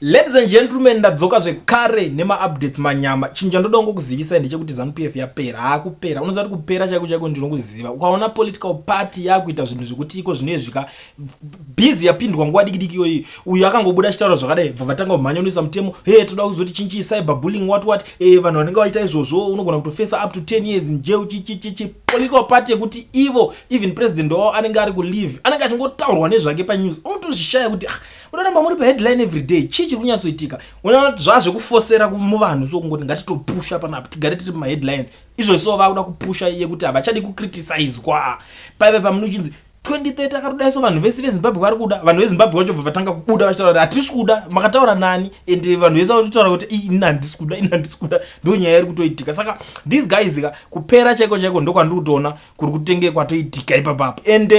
Ladies and gentlemen, ndadzoka zvekare nemaupdates manyama. Chinhu chandoda kungokuzivisai ndechekuti ZANU PF yapera. Haakupera. Unoziva kuti kupera chaiko chaiko ndinokuziva. Ukaona political party yakuita zvinhu zvekuti iko zvinezvi ka busy yapindwa nguva diki diki iyoyi. Uyu akangobuda achitaura zvakadai, bva vatanga kumhanya unoisa mutemo. Hey, toda kuzoti chinchi cyber bullying what what. Eh, vanhu vanenge vachiita izvozvo unogona kutofesa up to 10 years in jail chi chi chi chi. Political party yekuti ivo even president wavo anenge ari kuleave, anenge achingotaurwa nezvake panews. Unotozvishaya kuti ah, munoramba muri paheadline every day. Chii chiri kunyatsoitika? Unoona kuti zvaa zvekufosera muvanhu, so kungoti ngatitopusha panapa tigare tiri mumaheadlines. Izvo so vakuda kupusha yekuti havachadi kucriticizwa. Paive pamunochinzi 2030 akatodai, so vanhu vese veZimbabwe vari kuda. Vanhu veZimbabwe vacho bva vatanga kubuda vachitaura kuti hatisi kuda, makataura nani? And vanhu vese varikutaura kuti ini handisi kuda, ini handisi kuda. Ndo nyaya iri kutoitika. Saka these guys ka, kupera chaiko chaiko ndokwandiri kutoona kuri kutenge kwatoitika ipapapo. And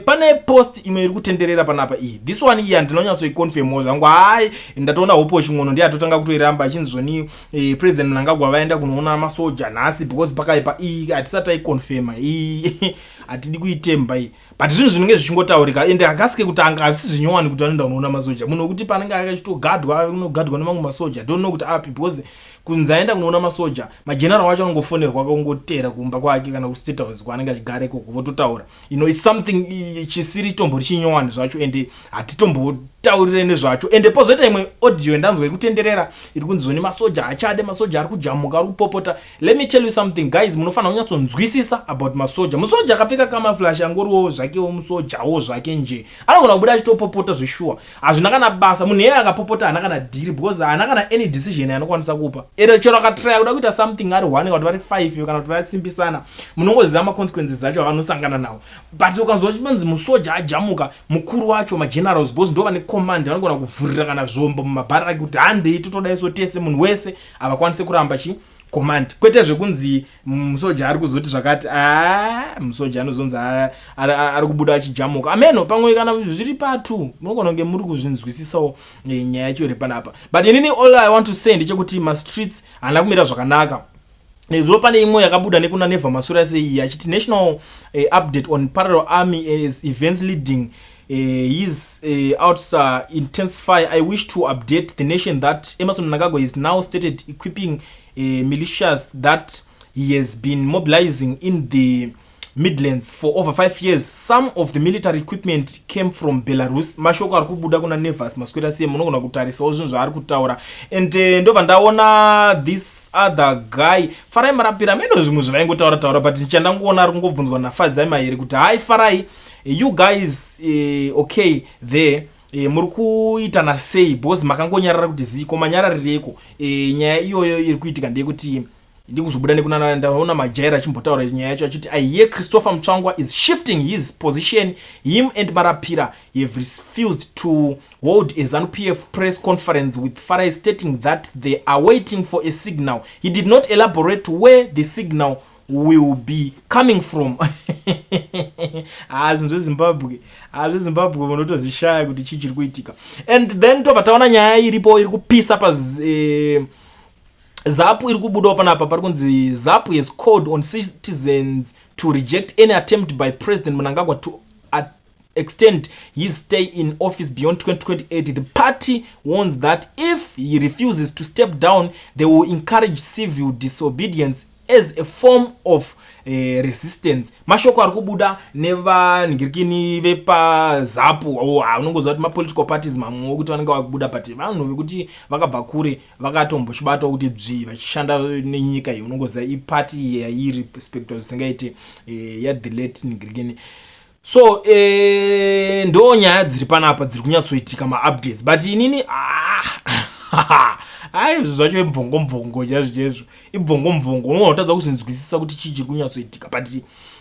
pane post imwe iri kutenderera panapa iyi, this one iyi handinonyatsoiconfirmawo zvangu. Hai, ndatoona Hope Chin'ono ndiye atotanga kutoiramba achinzi zvoni President Mnangagwa vaenda kunoona masoja nhasi because pakaipa. Iyi hatisati taiconfirma, iyi hatidi kuitemba iyi, but zvinhu zvinenge zvichingotaurika. Ende hakasike kutanga, hazvisi zvinyowani kuti vanoenda kunoona masoja. Munhu wekuti panenge akachitogadwa, unogadwa nemamwe masoja, don't know kuti api, because kunzi aenda kunoona masoja, mageneral wacho anongofonerwa akangotera kumba kwake kana kuState House kwaanenge achigara ikoko, vototaura. It's something chisiri tombori chinyowani zvacho, ende hatitombotaurire nezvacho. Ende pozoita imwe audio yandanzwa iri kutenderera iri kunzi zvoni masoja hachade, masoja ari kujamuka, ari kupopota. Let me tell you something, guys. Munofanira kunyatsonzwisisa about masoja. Musoja akapfeka camouflage angoriwo zvakewo musojawo zvake nje, anogona kubuda achitopopota zveshuwa, hazvina kana basa. Munhu iyeye akapopota haana kana dhiri, because haana kana any decision yaanokwanisa kupa. Ere chero akatraya kuda kuita something ari one kana kuti vari five kana kuti vasimbisana, munongoziva maconsequences acho avanosangana nawo. But ukanzwa chimanzi musoja ajamuka, mukuru wacho, magenerals, because ndo vane command, vanogona kuvhurira kana zvombo mumabharaki kuti handei totodai. So tese munhu wese havakwanisi kuramba chi command, kwete zvekunzi musoja ari kuzoti zvakati. A musoja anozonzi ari kubuda achijamuka, ameno pamwe kana zviri patu, munogona kunge muri kuzvinzwisisawo nyaya yacho iri panapa. But inini all I want to say ndechekuti mastreets haana kumira zvakanaka. Nezuro pane imwe yakabuda nekuna Never Masura sei achiti national update on parallel army as events leading his ouster intensify. I wish to update the nation that Emmerson Mnangagwa is now stated equipping militias that he has been mobilizing in the Midlands for over 5 years. Some of the military equipment came from Belarus. Mashoko ari kubuda kuna Nevas Maswera sei, munogona kutarisawo zvinhu zvaari kutaura. And ndobva ndaona this other guy, Farai Marapira, meno zvimwe zvavaingotaura taura, but chandangoona ari kungobvunzwa naFadzai Mahere kuti, "Hai Farai, you guys okay there? Muri kuitana sei? Because makangonyarara kuti ziko manyararireko." Nyaya iyoyo iri kuitika ndeyekuti ndikuzobuda nekunana ndaona Majaira achimbotaura nyaya yacho achiti, "I hear Christopher Mutsvangwa is shifting his position. Him and Marapira have refused to hold a ZANU PF press conference, with Farai stating that they are waiting for a signal. He did not elaborate where the signal will be coming from." Ha, zvinhu zveZimbabwe, ha, zveZimbabwe munotozvishaya kuti chii chiri kuitika. And then tobva taona nyaya iripo iri kupisa pa ZAPU iri kubudawo panapa. Pari kunzi ZAPU has called on citizens to reject any attempt by President Mnangagwa to extend his stay in office beyond 2028. The party warns that if he refuses to step down, they will encourage civil disobedience as a form of resistance. Mashoko ari kubuda nevanhingirikini vepaZAPU. Oh, unongoziva kuti mapolitical parties mamwe okuti vanenge vakubuda, but vanhu vekuti vakabva kure, vakatombochibatawo kuti dzvi vachishanda nenyika iyi. Unongoziva ipati yairi respectwa zvisingaiti, yathe late nhingirikini. So ndo nyaya dziri panapa dziri kunyatsoitika, maupdates. But inini, ah, ai, zvinhu zvacho ibvongo mvongo chaizvo chaizvo, ibvongo mvongo. Unogona kutadza kuzvinzwisisa kuti chii chiri kunyatsoitika, but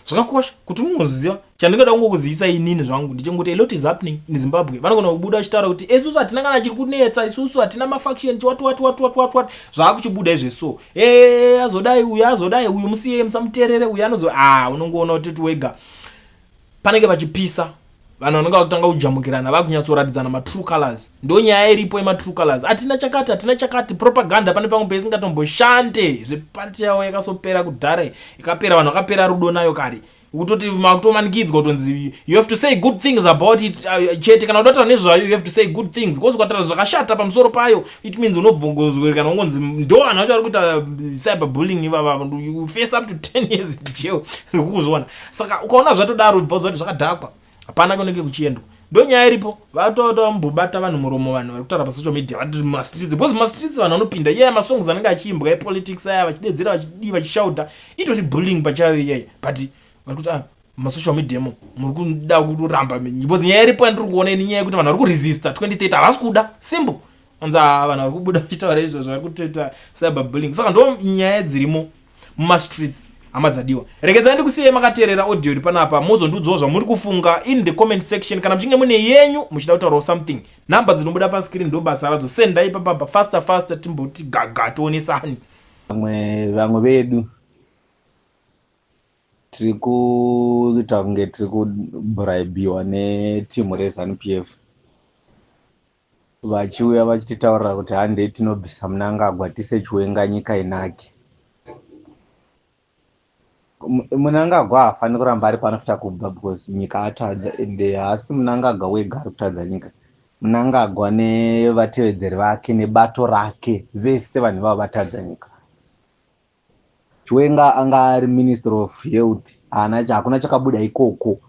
zvakakosha kuti ungoziva. Chandingada kungokuzivisa inini zvangu ndechekuti a lot is happening in Zimbabwe. Vanogona kubuda vachitaura kuti isusu hatina kana chiri kunetsa, isusu hatina mafaction, what what what what what what. Zvaakuchibuda izveso e azodai uyu, azodai uyu, musiye, musamuteerere uyu anozo. A unongoona kuti wega panenge pachipisa, vanhu vanenge vakutanga kujamukirana, vakunyatsoratidzana matrue colors. Ndo nyaya iripo yematrue colors. Hatina chakati, hatina chakati, propaganda pane pamwe peisingatomboshande. Zvepati yavo yakasopera kudhara, ikapera, vanhu vakapera rudo nayo kare. Kutoti makutomanikidzwa kutonzi you have to say good things about it chete. Kana uda kutaura nezvayo, you have to say good things, because ukataura zvakashata pamusoro payo, it means unobvongozwa kana ungonzi ndo vanhu vacho vari kuita cyber bullying ivava, you face up to 10 years in jail. Kuzviona. Saka ukaona zvatodaro, bva kuti zvakadhakwa, hapana kunenge kuchiendwa. Ndo nyaya iripo. Vatotombobata vanhu muromo, vanhu vari kutaura pasocial media, vati mastreets, because mastreets vanhu vanopinda iyaya, masongs anenge achiimbwa epolitics aya, vachidedzera, vachidii, vachishauta, itori bullying pachayo iyaya. But vari kuti, ah, masocial media mo muri kuda kutoramba, because nyaya iripo yandiri kuona ini, nyaya yekuti vanhu vari kuresista 2030, havasi kuda. Simple. Anzi, ah, vanhu vari kubuda vachitaura izvozvo, vari kutoita cyber bullying. Saka ndo nyaya dzirimo mumastreets, hama dzadiwa. Regedzai ndikusiyei makateerera audio iri panapa, mozondiudzawo zvamuri kufunga in the comment section. Kana muchinge mune yenyu muchida kutaurawo something, nhamba dzinobuda pascreen ndo basa radzo. Sendai papapa faster faster, timboti gaga, tionesani. Vamwe vedu tiri kuita kunge tiri kubraibiwa netimu reZANU PF, vachiuya vachititaurira kuti handei tinobvisa Munangagwa, tise Chiwenga, nyika inake. Munangagwa haafaniri kuramba ari panofuta kubva, because nyika atadza. Ende haasi Munangagwa wega ari kutadza nyika. Munangagwa nevatevedzeri vake nebato rake vese, vanhu ivavo vatadza nyika. Chiwenga anga ari Minister of Health, haana, hakuna chakabuda ikoko.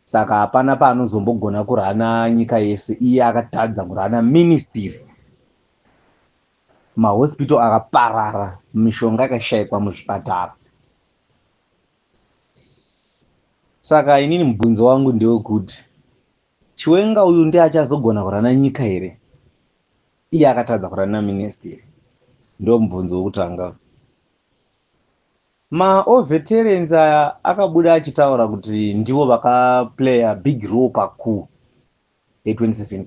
Saka hapana paanozombogona kurana nyika yese, iye akatadza kurana ministry. Mahospital akaparara, mishonga yakashayikwa muzvipatara. Saka inini mubvunzo wangu ndewekuti, Chiwenga uyu ndiye achazogona kurana nyika here, iye akatadza kurana ministry? Ndo mubvunzo wekutanga. Mawar veterans aya akabuda achitaura kuti ndivo vakaplaya big role pacoup ye2017,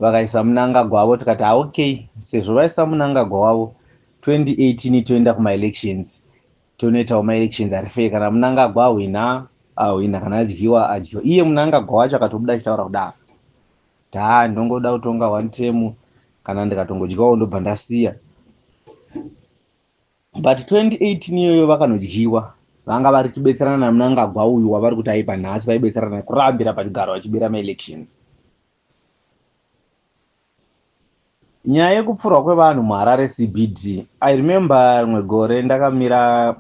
vakaisa Munangagwa wavo. Tikati, okay, sezvo vaisa Munangagwa wavo, 2018 toenda kumaelections, tonoitawo maelections ari fair. Kana Munangagwa ahwina, ahwina; kana adyiwa, adyiwa. Iye Munangagwa wacho akatobuda achitaura kudaro, ta ndongoda kutonga one term, kana ndikatongodyawo ndobva ndasiya. But 2018 iyoyo vakanodyiwa. Vanga vari chibetserana naMunangagwa uyu wavari kuti aipa nhasi. Vaibetserana kurambira pachigaro, vachibira maelections. Nyaya yekupfurwa kwevanhu muHarare CBD, I remember rimwe gore ndakamira,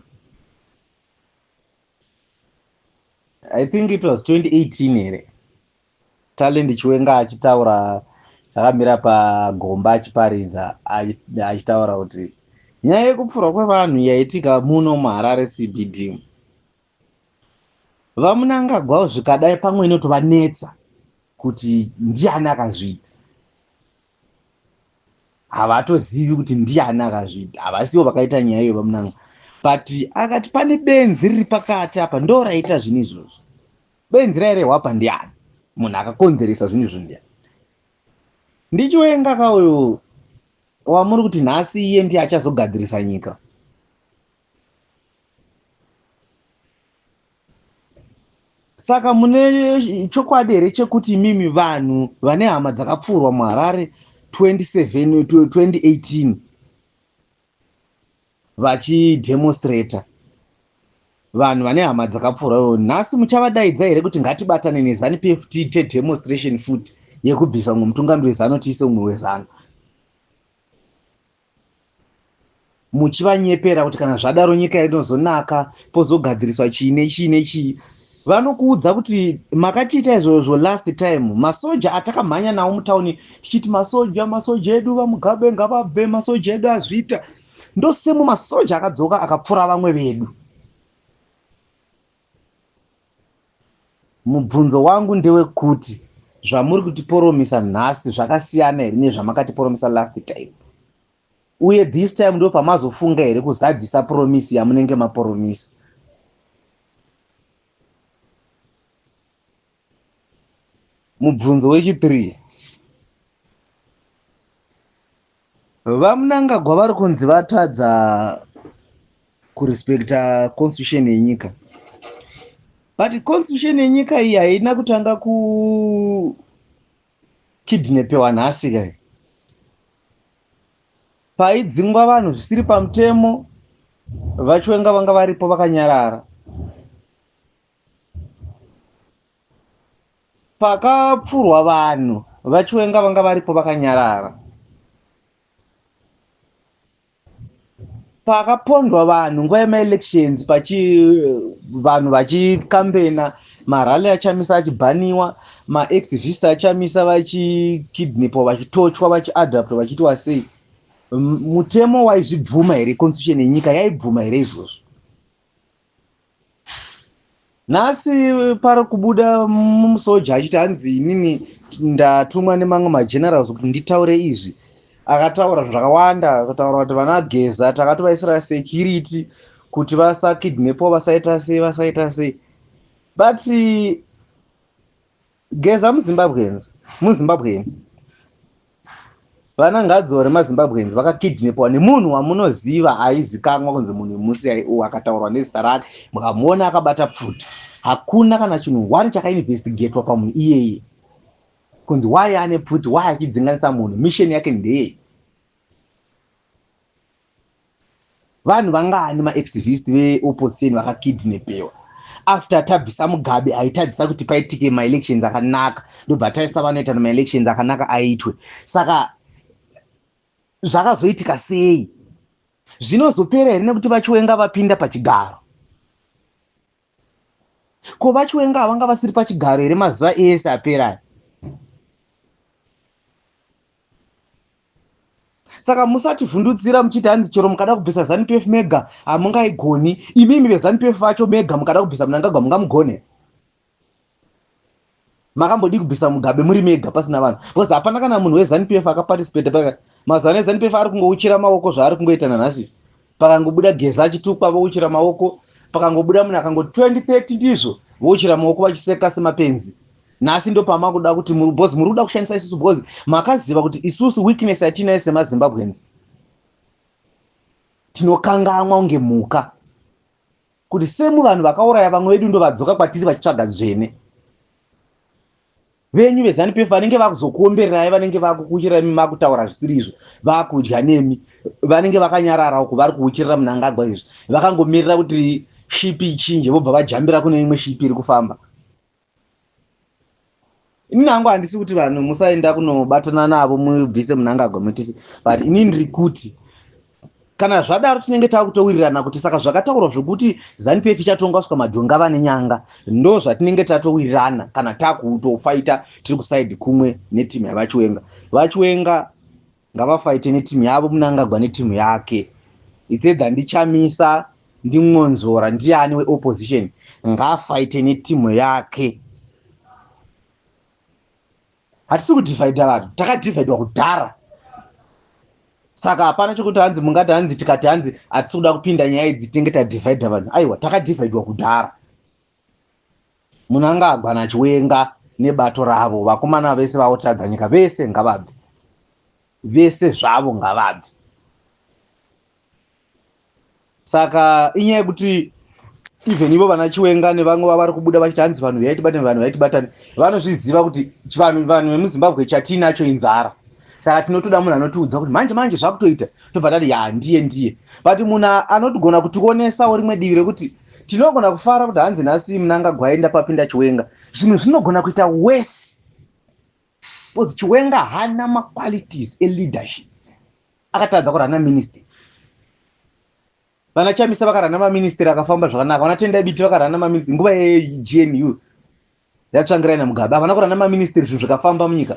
I think it was 2018 here, Talent Chiwenga achitaura, takamira pagomba achiparidza, achitaura kuti nyaya yekupfurwa kwevanhu yaitika muno muHarare CBD, vaMunangagwa zvikadai pamwe inotovanetsa kuti ndiani akazviita. Havatozivi kuti ndiani akazviita, havasivo vakaita nyaya iyo vaMunangagwa. But akati pane benzi riri pakati apa, ndo raita zvinhu izvozvo. Benzi rairehwa pa ndiani? Munhu akakonzeresa zvinhu izvo ndiani? NdiChiwenga kauyu wamuri kuti nhasi iye ndiye achazogadzirisa nyika. Saka mune chokwadi here chekuti imimi vanhu vane hama dzakapfurwa muHarare 27 2018 vachidemonstrata, vanhu vane hama dzakapfurwa nhasi muchavadaidza here kuti ngatibatane neZANU PF, tiite demonstration futi yekubvisa umwe mutungamiri weZANU, tiise umwe weZANU, muchivanyepera kuti kana zvadaro nyika inozonaka, pozogadziriswa chii nechii nechii? Vanokuudza kuti makatiita izvozvo last time. Masoja atakamhanya nawo mutauni tichiti masoja, masoja edu, vaMugabe ngavabve, masoja edu azviita, ndosemu masoja akadzoka akapfura vamwe vedu. Mubvunzo wangu ndewekuti zvamuri kutiporomisa nhasi zvakasiyana here nezvamakatiporomisa last time? Uye this time ndo pamazofunga here kuzadzisa promise yamunenge maporomisa? Mubvunzo wechi3, vaMunangagwa vari kunzi vatadza kurespekta constitution yenyika, but constitution yenyika iyi haina kutanga kukidnapewa nhasi kai. Paidzingwa vanhu zvisiri pamutemo. VaChiwenga vanga varipo vakanyarara. Pakapfurwa vanhu, VaChiwenga vanga varipo vakanyarara. Pakapondwa vanhu nguva yemaelections pachi vanhu vachikambena marally achamisa achibhaniwa maactivist achamisa vachikidnapwa vachitochwa vachiadaptwa vachiitwa sei mutemo waizvibvuma here constitution yenyika yaibvuma here izvozvo Nhasi pari kubuda musoja achiti hanzi inini ndatumwa nemamwe magenerals kuti nditaure izvi. Akataura zvakawanda, akataura kuti vana Geza takatovaisira security kuti vasakidnapwa vasaita sei vasaita sei. But Geza muZimbabweans, muZimbabwean. Vana Ngadzore maZimbabweans vakakidnapwa nemunhu wamunoziva aizikanwa kunzi munhu wemuCIO akataurwa nezita rake mukamuona akabata pfuti. Hakuna kana chinhu one chakainvestigatwa pamunhu iyeye kunzi why ane pfuti, why achidzinganisa munhu, mission yake ndeyei. Vanhu vangani maactivist veopposition vakakidnapewa after tabvisa Mugabe aitadzisa kuti paitike maelections akanaka ndobva taisa vanoita nemaelections akanaka aitwe. Saka zvakazoitika sei? Zvinozopera here nekuti vaChiwenga vapinda pachigaro? Ko vaChiwenga vanga vasiri pachigaro here mazuva ese apera aya? Saka musativhundutsira muchiti hanzi chero mukada kubvisa Zanu PF mega hamungaigoni. Imimi veZanu PF vacho mega mukada kubvisa Mnangagwa mungamugone? Makambodii kubvisa Mugabe muri mega pasina vanhu? Because hapana kana munhu weZanu PF akaparticipate paka mazuva ano eZanu PF ari kungouchira maoko zvaari kungoita nanhasi. Pakangobuda Geza achitukwa vouchira maoko, pakangobuda munhu akangoti 2030 ndizvo vouchira maoko vachiseka semapenzi. Nhasi ndopamakuda kuti muri because muri kuda kushandisa isusu because makaziva kuti isusu weakness yatinayo semaZimbabweans tinokangamwa kunge mhuka kuti semu vanhu vakauraya vamwe vedu ndovadzoka kwatiri vachitsvaga dzvene venyu veZanu PF vanenge vakuzokuombererai vanenge vakukuchirai imi makutaura zvisiri izvo vakudya nemi vanenge vakanyarara uku vari kuuchirira Mnangagwa izvi vakangomirira kuti shipi ichinje vobva vajambira kune imwe shipi iri kufamba. Ini hangu handisi kuti vanhu musaenda kunobatana navo mubvise Mnangagwa muitise but ini ndiri kuti kana zvadaro tinenge takutowirirana kuti saka zvakataurwa zvekuti Zanu PF ichatonga kusvika madhonga vane nyanga ndo zvatinenge tatowirirana kana takutofaita tiri kusaidi kumwe netimu yavaChiwenga. VaChiwenga ngavafaite netimu yavo Mnangagwa netimu yake. It's either ndiChamisa ndiMwonzora ndiani weopposition ngaafaite netimu yake. Hatisi kudivhaidha vanhu, takadivhaidwa kudhara. Saka hapana chekuti hanzi mungati hanzi tikati hanzi hatisi kuda kupinda nyaya idzi tinenge tadivhaidha vanhu. Aiwa, takadivhaidwa kudhara. Mnangagwa naChiwenga nebato ravo vakomana vese vaotadza nyika vese ngavabve. Vese zvavo ngavabve. Saka inyaya yekuti even ivo vana Chiwenga nevamwe vavari kubuda vachiti hanzi vanhu huyai tibatane, vanhu huyai tibatane, vanozviziva kuti vanhu vanhu vemuZimbabwe chatiinacho inzara. Saka tinotoda munhu anotiudza kuti manje manje zvakutoita, tobva tati ya ndiye ndiye. But munhu anogona kutionesawo rimwe divi rekuti tinogona kufara kuti hanzi nhasi Mnangagwa aenda papinda Chiwenga, zvinhu zvinogona kuita worse because Chiwenga haana maqualities eleadership. Akatadza kurana ministry. Vana Chamisa vakarana maministry akafamba zvakanaka. Vana Tendai Biti vakarana maministry nguva yeGNU yaTsvangirai naMugabe. Havana kurana maministry zvinhu zvikafamba munyika.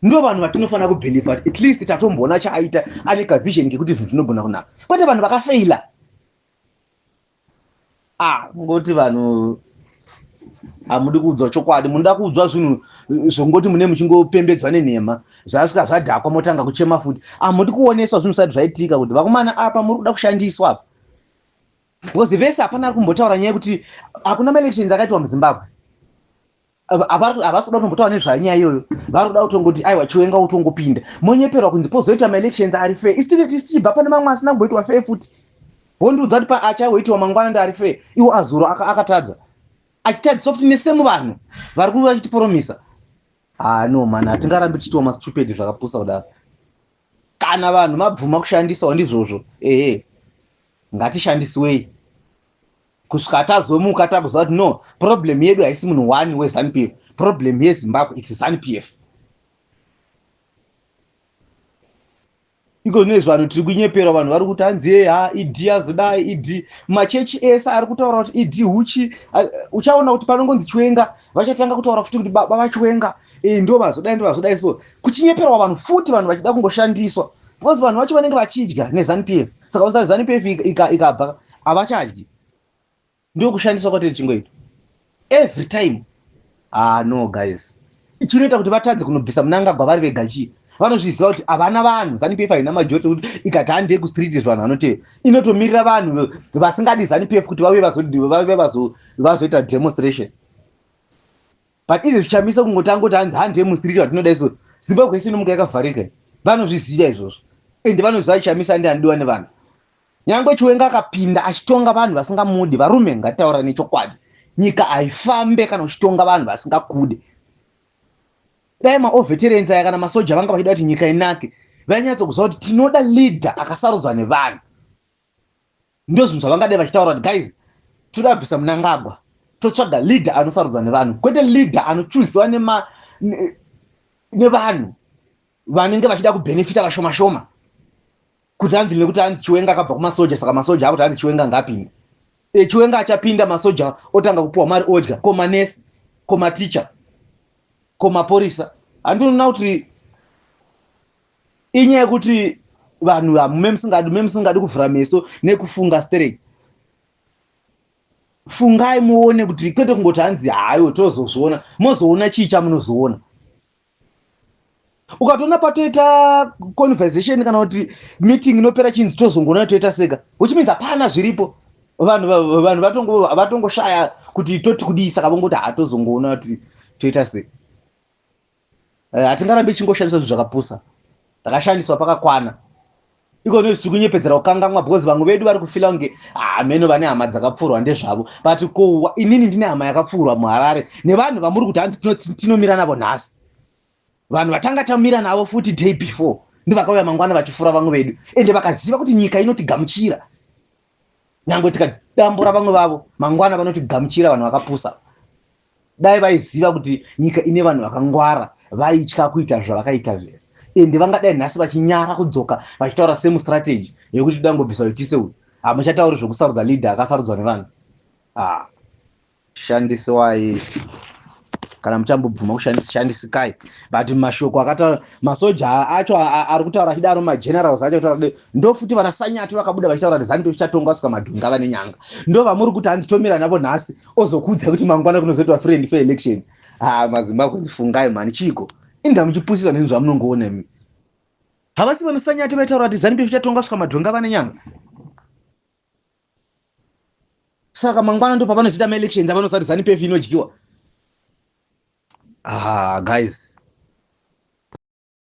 Ndo vanhu vatinofanira kubelieve kuti at least tatomboona chaaita ane kavision kekuti zvinhu zvinogona kunaka. Kwete vanhu vakafeila. Ah, ngoti vanhu hamudi kuudzwa chokwadi, munoda kuudzwa zvinhu zvongoti mune muchingopembedzwa nenhema, zvasvika zvadhakwa motanga kuchema futi. Hamudi kuoneswa zvinhu zvisati zvaitika kuti vakomana apa muri kuda kushandiswa apa. Because vese hapana ari kumbotaura nyaya yekuti hakuna maelections akaitwa muZimbabwe. Havasi kuda kutombotaura nezvanyaya iyoyo, vari kuda kutongoti aiwa Chiwenga utongopinda, monyeperwa kunzi pozoita maelections ari fair. Isi tichibva pane mamwe asina kumboitwa fair futi, wondiudza kuti achaiwoitiwa mangwana ndi ari fair, iwo azuro akatadza achitadziswa futi nesemu vanhu vari kuva vachitiporomisa. Ah no man, hatingarambi tichitiwa mastupid zvakapusa kudaro. Kana vanhu mabvuma kushandisawo ndizvozvo, ehe. Ngatishandisiwei kusvika tazomuka takuziva kuti no, problem yedu haisi munhu one weZANU PF. Problem yeZimbabwe, it's ZANU PF. Iko zvinezvi vanhu tiri kunyepera. Vanhu vari kuti hanzi ye ha ED azodai, ED. Machechi ese ari kutaura kuti ED huchi. Uchaona kuti panongonzi Chiwenga, vachatanga kutaura futi kuti baba vaChiwenga ndo vazodai, ndo vazodai. So kuchinyeperwa vanhu futi, vanhu vachida kungoshandiswa, because vanhu vacho vanenge vachidya neZANU PF. Saka usa ZANU PF ikabva, havachadyi. Ndokushandiswa kwatiri chingoita every time. Ah, no guys, chinoita kuti vatadze kunobvisa Munangagwa vari vega chii? Vanozviziva kuti havana vanhu. ZANU PF haina majority kuti ikati handei kustreet, vanhu vanoteva. Inotomirira vanhu vasingadi ZANU PF kuti vauye vazoita demonstration. But izvi zvichamisa kungotanga kuti hanzi handei mustreet vatinoda iso, Zimbabwe isi inomuka yakavharika. Vanozviziva izvozvo, ende vanoziva Chamisa ndi anodiwa nevanhu. Nyange Chiwenga akapinda achitonga vanhu vasingamudi, varume, ngataura nechokwadi, nyika haifambe kana uchitonga vanhu vasingakude. Dai mawar veterans aya kana masoja vanga vachida kuti nyika inake, vainyatsokuziva kuti tinoda leader akasarudzwa nevanhu. Ndo zvinhu zvavangadai vachitaura kuti guys, toda kubvisa Munangagwa, totsvaga leader anosarudzwa nevanhu, kwete leader anochuziwa nevanhu vanenge vachida kubhenefita vashoma shoma, kuti hanzi nekuti hanzi Chiwenga akabva kumasoja, saka masoja akuti hanzi Chiwenga ngaapinde. Chiwenga achapinda, masoja otanga kupiwa mari odya. Ko manesi, ko maticha, ko mapurisa? Handinoona kuti inyaya yekuti vanhu hamume musingadi kuvhura meso nekufunga straight. Fungai muone kuti kwete kungoti hanzi hayo, tozozviona. Mozoona chii chamunozoona? Ukatoona patoita conversation kana kuti meeting inopera chinzi tozongoona toita seka, which means hapana zviripo. Vanhu vatongoshaya kuti toti kudii, saka vongoti hatozongoona kuti toita sei. Hatingarambi tichingoshandisa zvinhu zvakapusa. Takashandiswa pakakwana. Iko nezvi kunyepedzera kukangamwa, because vamwe vedu vari kufila kunge hameno vane hama dzakapfurwa ndezvavo. But ko inini ndine hama yakapfurwa muHarare nevanhu vamuri kuti hanzi tinomira navo nhasi. Vanhu vatanga tamira navo futi day before ndivakauya mangwana vachifura vamwe vedu, ende vakaziva kuti nyika inotigamuchira. Nyange tikadambura vamwe vavo, mangwana vanotigamuchira. Vanhu vakapusa. Dai vaiziva kuti nyika ine vanhu vakangwara, vaitya kuita zvavakaita zvese, ende vangadai nhasi vachinyara kudzoka vachitaura same strategy yekuti toda ngobvisa uitise uyu. Hamuchatauri zvokusarudza leader akasarudzwa nevanhu. Ah, shandisiwai kana muchambobvuma kushandisikai. But mashoko akataura masoja acho ari kutaura achidaro, magenerals acho kutaura, ndo futi vana Sanyati vakabuda vachitaura kuti ZANU ichatonga kusvika madhonga vane nyanga. Ndo vamuri kuti hanzi tomira navo nhasi, ozokuudza kuti mangwana kunozoitwa free and fair election. Ha, maZimbabwe, fungai mhani. Chiko inda muchipusiswa nezvinhu zvamunongoona imi? Havasi vana Sanyati vaitaura kuti ZANU PF ichatonga kusvika madhonga vane nyanga? Saka mangwana ndo pavanozoita maelections avanoziva kuti ZANU PF inodyiwa. Ah guys.